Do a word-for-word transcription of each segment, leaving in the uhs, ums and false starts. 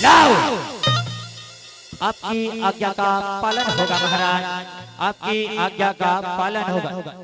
लाओ। आपकी आज्ञा का पालन होगा महाराज, आपकी आज्ञा का पालन होगा।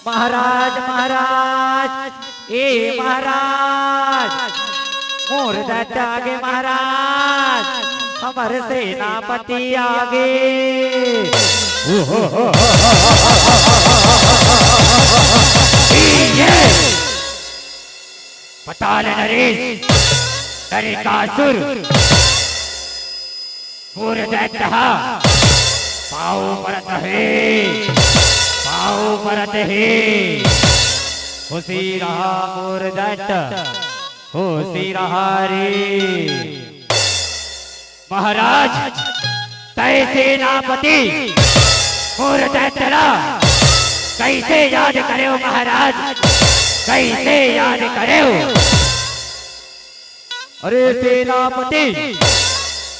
महाराज, महाराज, ए महाराज, मोर दत्त आगे महाराज, हमर सेनापति आगे। पताल नरेश, नरकासुर, मोर दत्त हा, पाँव परत हे, पाँव परत हे। खुशी रहा मोर दत्त, खुशी रहा रे। महाराज, तय सेनापति मोर दत्त ला कइसे याद करेव महाराज, कइसे याद करेव? अरे सेनापति,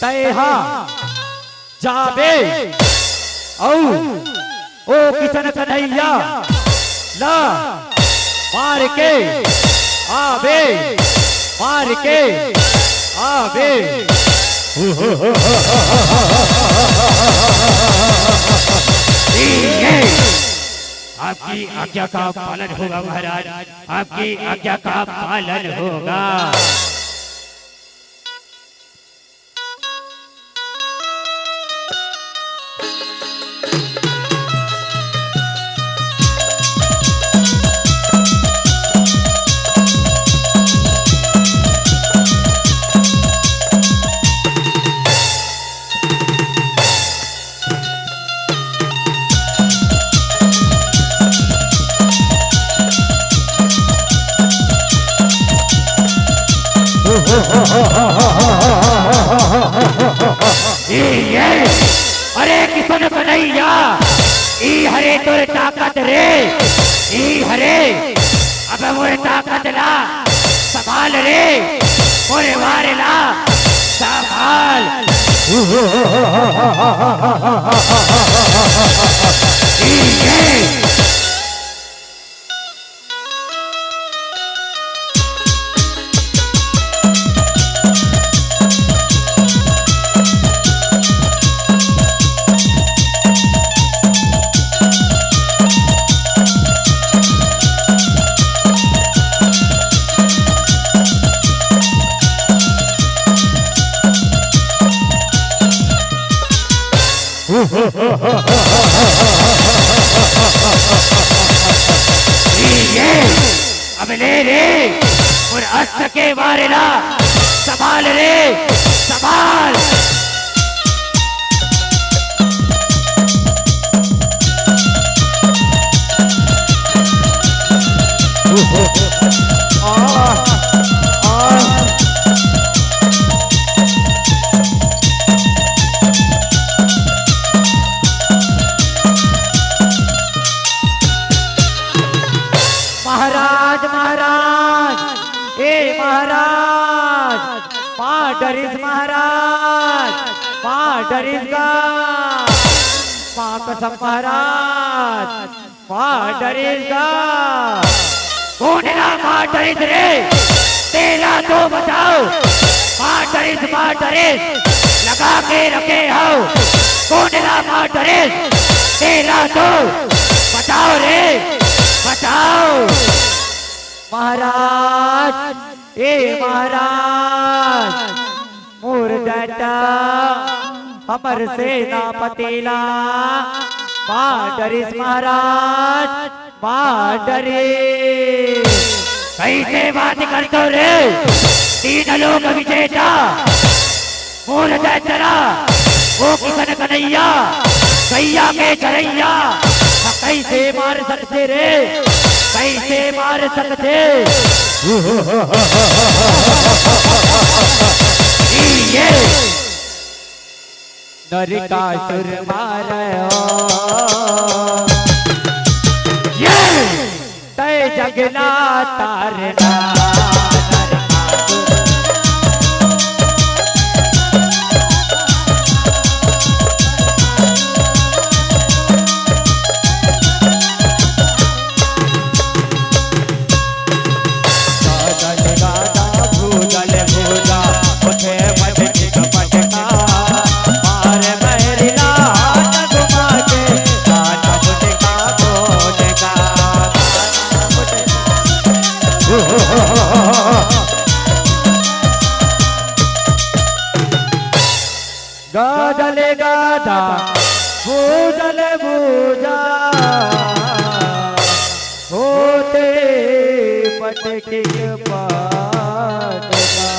तय हा जाबे अउ ओ किसन कन्हैया ला मार के आबे, मार के आबे। आपकी आज्ञा का पालन होगा महाराज, आपकी आज्ञा का पालन होगा। ए, ए, अरे किसन कन्हैया, ई हरे तोर ताकत रे, ई हरे, अब मोर ताकत ला संभाल रे, मोर वार ला संभाल। ये, अब ले रे, मोर अस्त्र के वार ला संभाल रे, संभाल। महाराज, महाराज, ए महाराज, माँ डरिस महाराज, माँ डरिस गा, माँ कसम महाराज, माँ डरिस गा। कोन ला माँ डरिस रे? तेला तो बताओ। माँ डरिस, माँ डरिस, लगा के रखे हव। कोन ला माँ डरिस? तेला तो बताओ रे, बताओ। महाराज, ए महाराज, मोर डटा हमर सेनापति ला मार डरिस महाराज, मार डरिस। कइसे बात करथो रे, तीन लोक विजेता मोर दत्त ला, ओ किसन कन्हैया, गैया के चरैया, कइसे मार सकथे रे, कइसे मार सकथे? नरकासुर मारे ओ। ये तय जगना तारना। गादले गादा, भूजल भूजा, होते पटकिक पाटका।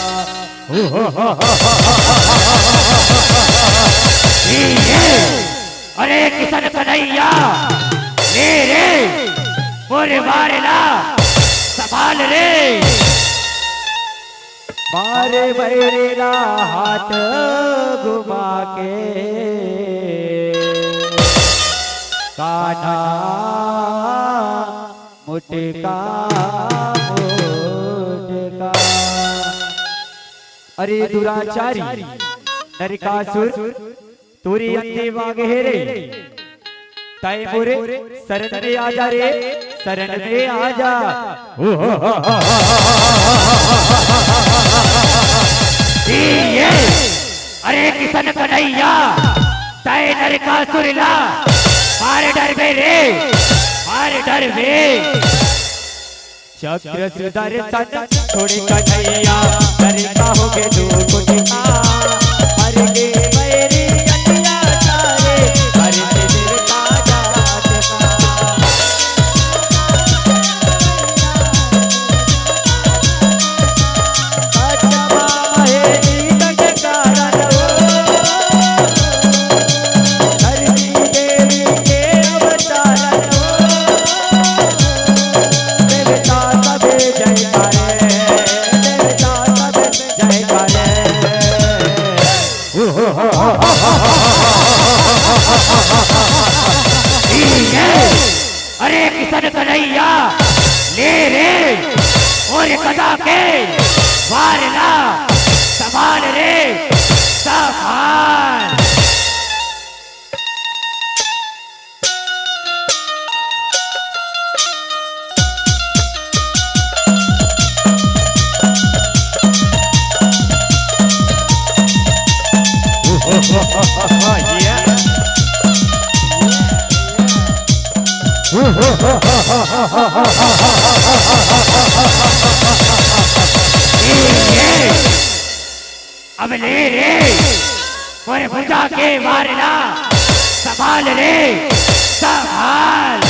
अरे किसन कन्हैया, ले रे, मोरे वारला, संभाल रे। मारे बैरी ला हाथ घुमा के कान्हा मुटका मुटका। अरे दुराचारी नरकासुर, तोरी अंतिम आगे हे रे। तय मोरे शरण में आ जा रे, शरण में आ जा। ये, अरे किसन कन्हैया, तय नरकासुर ला मार डरबे रे, मार डरबे। चक्र सुदर्शन छोड़े कन्हैया, डर का हो के तू कुछ का। मर गे बैरी अत्याचारे, मर के देवता जात का। अजमा है नीत के कारण हो, धरती देवी के अवतार हो। देवता सब जयकारे, देवता सब जयकारे। अरे किसन कन्हैया, ले रे, और गदा के वार ला, संभाल रे, संभाल। अब ले रे, मोरे भुजा के वार ला, संभाल रे, संभाल।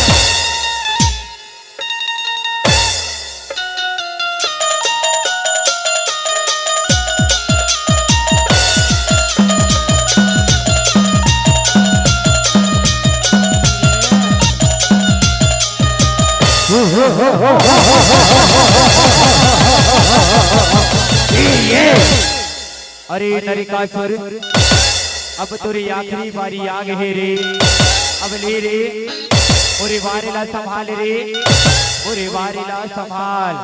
अरे नरकासुर, अब तोरे आखिरी बारी आगे हे रे। अब ले रे, मोरे वार ला संभाल रे, मोरे वार ला संभाल।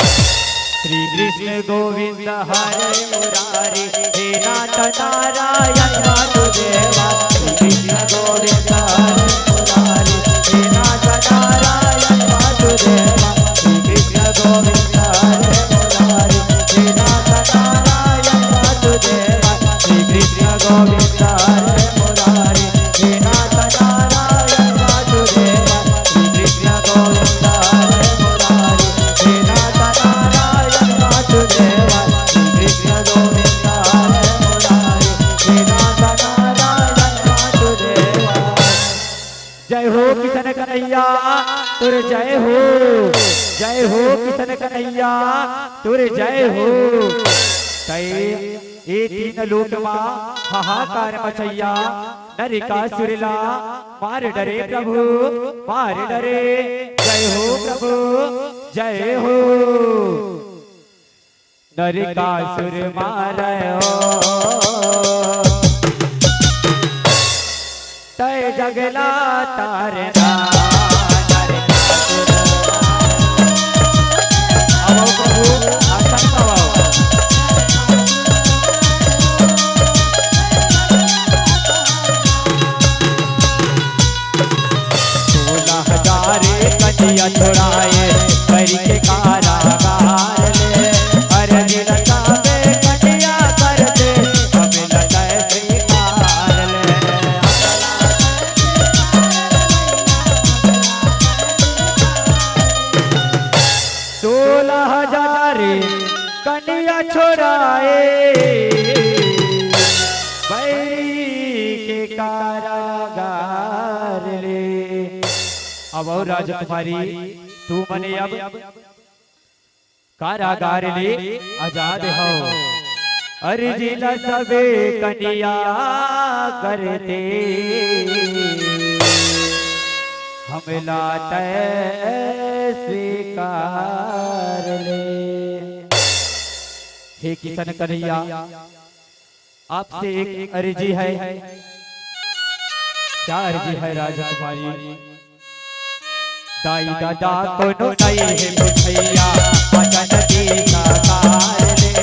श्री कृष्ण गोविंद हरे मुरारी, हे नाथ नारायण वासुदेवा। श्री कृष्ण गोविंद हरे मुरारी, हे नाथ नारायण वासुदेवा। श्री कृष्ण गोविंद हरे मुरारी, हे नाथ नारायण वासुदेवा। श्री कृष्ण गोविंद हरे मुरारी, हे नाथ नारायण वासुदेवा। श्री कृष्ण गोविंद हरे मुरारी, हे नाथ नारायण वासुदेवा। श्री कृष्ण गोविंद हरे मुरारी, हे नाथ नारायण वासुदेवा। जय हो किसन कन्हैया, तोर जय हो। जय हो किसन कन्हैया, तोर जय हो। तय ए तीन लोक मा हाहाकार मचैया नरकासुर ला मार डरे प्रभु, मार डरे। जय हो प्रभु, जय हो। नरकासुर मारे ओ। जगला तारना। अब आओ प्रभु, आसन पाओ। सोलह हजार कनिया छोड़ाए, करिके कारागार ले। अरे दिल साबे कनिया कर दे, हमें लगे स्वीकार ले। सोलह हजार कनिया छोड़ाए, बैरी के कारागार ले। अब और राजकुमारी, तू मने अब कारागार ले आजाद हो। अर्जी ला सबे कनिया करते, हमला तय स्वीकार ले। हे किशन कन्हैया, आपसे एक अर्जी है। क्या अर्जी है राजकुमारी? दाई दादा कोनो नहीं है पुछैया, वचन दी साकार ले।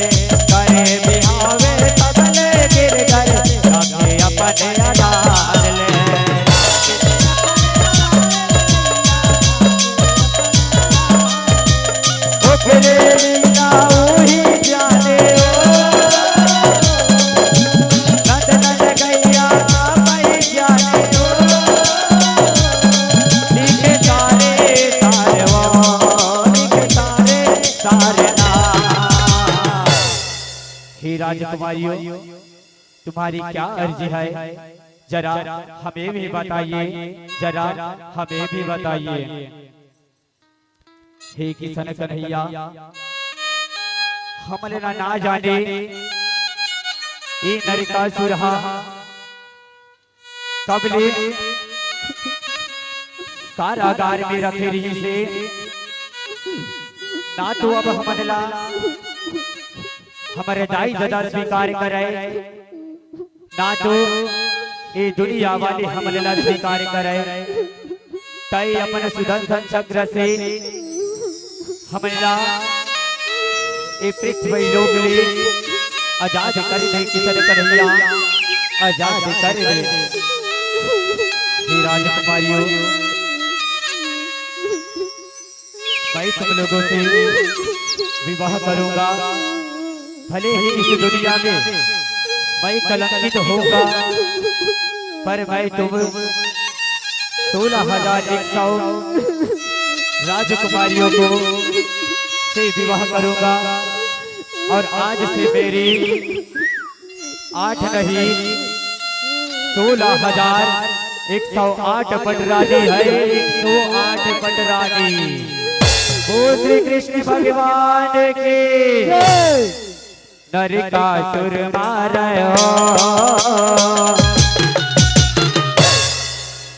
करे बिहावे तबले गिरधर, राखे अपने आधार ले। ओकरे बिना उही जाने ओ, नंद नंद गैया मई जाने ओ, लिखे तारे तारे ओ, लिखे तारे तारे ना। हे राजकुमारियों, तुम्हारी क्या अर्जी है, जरा हमें भी बताइए, जरा हमें भी बताइए। हे किशन कन्हैया, हमन ला ना जाने ये नरकासुर हा कब ले कारागार में रखे रहिस हे, ना तो अब हमन ला हमर दाई ददा स्वीकार करे, ना तो ये दुनिया वाले हमन ला स्वीकार करे। तय अपन सुदर्शन चक्र से हमन ला ये पृथ्वी लोक ले आजाद कर दे, किशन कन्हैया, आजाद कर दे। हे राजकुमारियों, मैं तुम लोगों से विवाह करूंगा। भले ही इस दुनिया में मैं कलंकित होऊंगा, पर मैं तुम सोलह हजार एक सौ राजकुमारियों को से विवाह करूंगा। और आज से मेरी आठ नहीं, सोलह हजार एक सौ आठ पटरानी है, एक सौ आठ पटरानी। बोल श्री कृष्ण भगवान की। नरकासुर मारयो,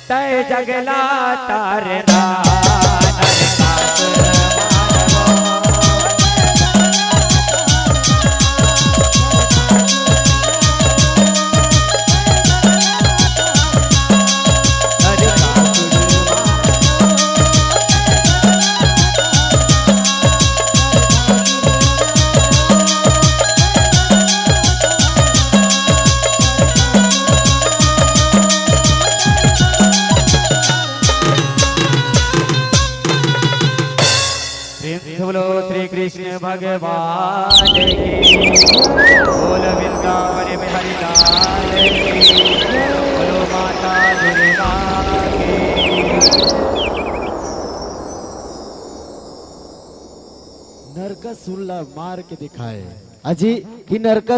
तय जगला तारना। नरकासुर मारयो, प्रेम से बोलो श्री कृष्ण भगवान की। बोल वृंदावन बिहारी लाल की। बोलो माता दुर्गा की। नरकासुर ला मार के दिखाए। अजी, कि नरका